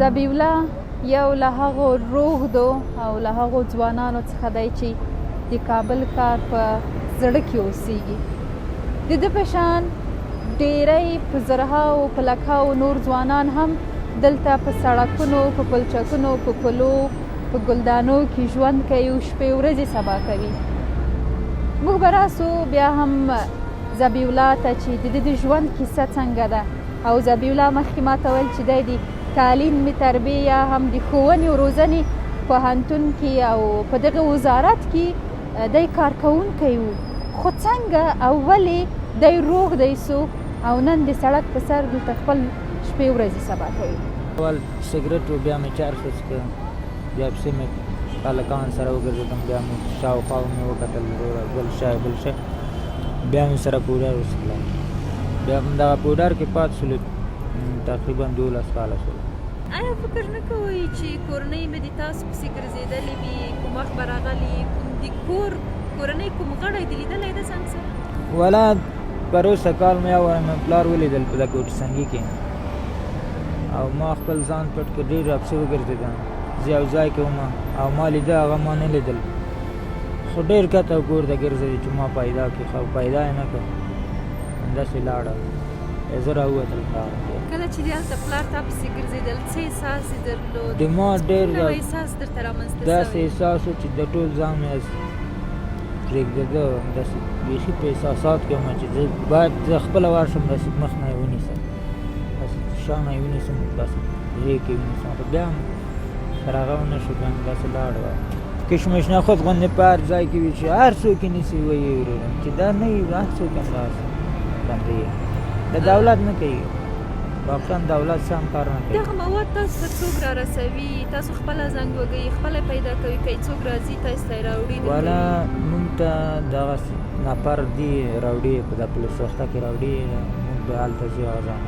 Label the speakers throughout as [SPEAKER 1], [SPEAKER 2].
[SPEAKER 1] ذبیح الله یو له هغو روږدو او له هغو ځوانانو څخه دی چې د کابل ښار په زړه کې اوسیږي. د ده په شان ډیری په زرهاو په لکهاو نور ځوانان هم دلته په سړکونو، په پلچکونو، په پلو، په ګلدانو کې ژوند کوي او شپې ورځې سبا کوي. موږ به راسو بیا هم ذبیح الله ته چې د ده د ژوند کیسه څنګه ده. او ذبیح الله مخکې ما ته ویل چې دی د تعلیم تربیې یا هم د ښوونې او روزنې پوهنتون کې او په دغه وزارت کې دی کارکوونکی و، خو څنګه او ولې دی روږدی سو او نن د سړک په سر دلته خپل شپې ورځې سبا کوي؟
[SPEAKER 2] اول سګرټ و، بیا مې چرس وڅکه، بیا پسې مې هلکان سره وګرځېدم، بیا مې شاوخوا مې وکتل، وروره بل شی بل شی، بیا مې سره پوډر وڅکله، بیا همدغه پوډر کې پاتې شولو، تقریبا 12 کاله شول.
[SPEAKER 1] آیا فکر نه کوئ چې کورنۍ مې د تاسو پسې ګرځېدلې وي، کوم وخت به راغلي، کوم د کور کورنۍ کوم غړی دې لیدلی ده ځان سره؟
[SPEAKER 2] ولا پروسه کال مې یو واره مې پلار ولیدل په د کوټې سنګي کې، او ما خپل ځان پټ کړ، ډېر راپسې وګرځېدم، زه یو ځای کې وم او ما لیده، هغه ما نه لیدل، خو ډېر کته او پورته ګرځېدل چې ما پیدا کړي، خو پیدا یې نه کړ، همداسې لاړه، زه راووتل ښار.
[SPEAKER 1] کله چې د هلته پلار تا پسې ګرځېدل، څه احساس یې درلود؟
[SPEAKER 2] د ما ډېر
[SPEAKER 1] کوم نوی احساس درته رامنځته
[SPEAKER 2] داسې
[SPEAKER 1] سوی؟
[SPEAKER 2] احساس و چې د ټول ځان مې پرېږدېده، همداسې بیخي په احساسات کې وم چې زه باید زه خپله ورشم، داسې مخ نه یې ونیسم، داسې شا نه یې ونیسم، داسې غېږ کې ونیسم، خو بیا هم تر هغه ونه شو، بیا همداسې لاړ. کشمش نه خود غوندې په هر ځای کې وي چې هر څوک یې نیسي، وایي وروره چې دا نه وي، هر څوک همداسې باندې د دولت نه کوي، واقعا دولت سم کار نه کوي.
[SPEAKER 1] دغه مواد تاسو ته څوک را رسوي؟ تاسو خپله زنګ وږئ، خپله پیدا کوي، که څوک راځي تاسو ته یې راوړي؟
[SPEAKER 2] والا مونږ ته دغه نفر دي راوړي، په د پل سوخته کې راوړي، مونږ به هلته ځو هغه ځای.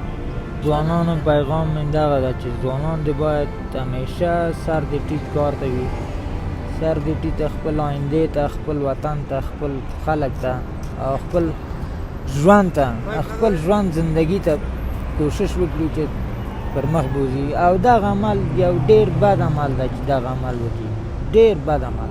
[SPEAKER 2] ځوانانو پیغام مې دغه ده چې ځوانان دې باید همیشه سر دې ټیټ کار ته وي، سر دې ټیټ خپل آیندې ته، خپل وطن ته، خپل خلک ته او خپل ژوند ته، خپل ژوند زندگی ته کوشش وکړي چې پر مخ بوځي. او دغه عمل یو ډېر بد عمل دی چې دغه عمل وکړي، ډېر بد عمل.